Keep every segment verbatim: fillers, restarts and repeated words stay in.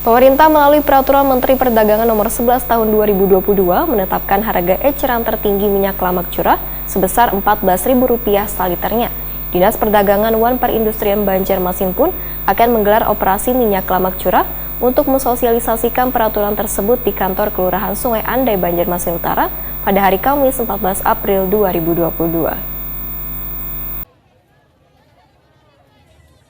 Pemerintah melalui Peraturan Menteri Perdagangan Nomor sebelas Tahun dua ribu dua puluh dua menetapkan harga eceran tertinggi minyak lamak curah sebesar empat belas ribu rupiah saliternya. Dinas Perdagangan wan Perindustrian Banjarmasin pun akan menggelar operasi minyak lamak curah untuk mensosialisasikan peraturan tersebut di kantor Kelurahan Sungai Andai, Banjarmasin Utara pada hari Kamis empat belas April dua ribu dua puluh dua.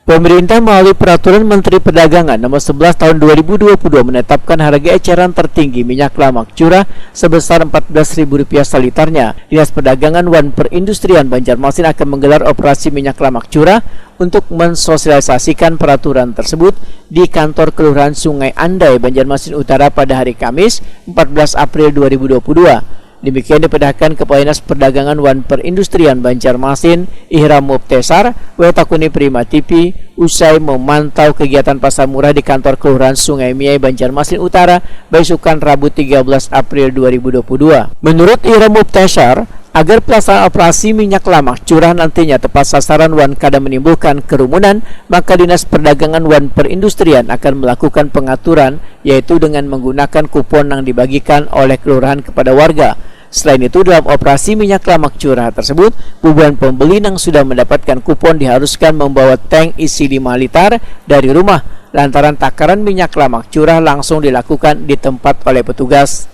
Pemerintah melalui Peraturan Menteri Perdagangan Nomor sebelas Tahun dua ribu dua puluh dua menetapkan harga eceran tertinggi minyak lamak curah sebesar empat belas ribu rupiah salitarnya. Dinas Perdagangan wan Perindustrian Banjarmasin akan menggelar operasi minyak lamak curah untuk mensosialisasikan peraturan tersebut di kantor Kelurahan Sungai Andai, Banjarmasin Utara pada hari Kamis empat belas April dua ribu dua puluh dua. Demikian dipedahkan Kepala Dinas Perdagangan wan Perindustrian Banjarmasin, Ihram Mubtesar, W Takuni Prima T V, usai memantau kegiatan pasar murah di kantor Kelurahan Sungai Miai, Banjarmasin Utara, baisukan Rabu tiga belas April dua ribu dua puluh dua. Menurut Ihram Mubtesar, agar pelaksanaan operasi minyak lamak curah nantinya tepat sasaran wan kada menimbulkan kerumunan, maka Dinas Perdagangan wan Perindustrian akan melakukan pengaturan, yaitu dengan menggunakan kupon yang dibagikan oleh kelurahan kepada warga. Selain itu, dalam operasi minyak lamak curah tersebut, bubuhan pembeli yang sudah mendapatkan kupon diharuskan membawa tank isi lima liter dari rumah, lantaran takaran minyak lamak curah langsung dilakukan di tempat oleh petugas.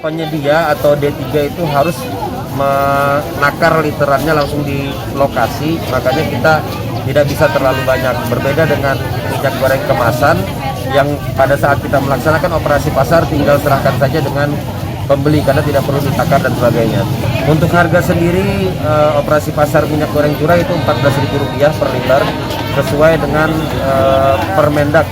Penyedia atau D tiga itu harus menakar literannya langsung di lokasi, makanya kita tidak bisa terlalu banyak. Berbeda dengan minyak goreng kemasan yang pada saat kita melaksanakan operasi pasar tinggal serahkan saja dengan pembeli karena tidak perlu ditakar dan sebagainya. Untuk harga sendiri, eh, operasi pasar minyak goreng curah itu empat belas ribu rupiah per liter, sesuai dengan, eh, Permendag.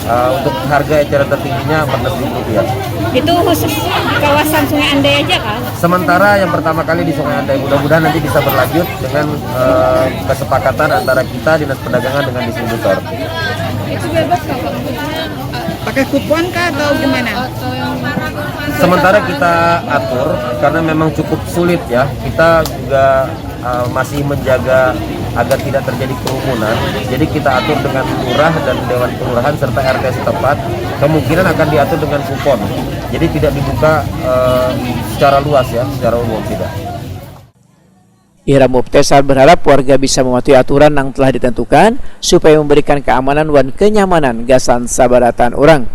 Eh, untuk harga eceran tertingginya empat belas ribu rupiah. Itu khusus di kawasan Sungai Andai aja kah? Sementara yang pertama kali di Sungai Andai, mudah-mudahan nanti bisa berlanjut dengan, eh, kesepakatan antara kita, Dinas Perdagangan, dengan distributor. Pakai kupon kah atau gimana? Sementara kita atur, karena memang cukup sulit ya, kita juga, uh, masih menjaga agar tidak terjadi kerumunan. Jadi kita atur dengan lurah dan dewan kelurahan serta R T setempat. Kemungkinan akan diatur dengan kupon. Jadi tidak dibuka, uh, secara luas ya, secara umum tidak. Ihram Mubtesar berharap warga bisa mematuhi aturan yang telah ditentukan supaya memberikan keamanan wan kenyamanan gasan sabarataan orang.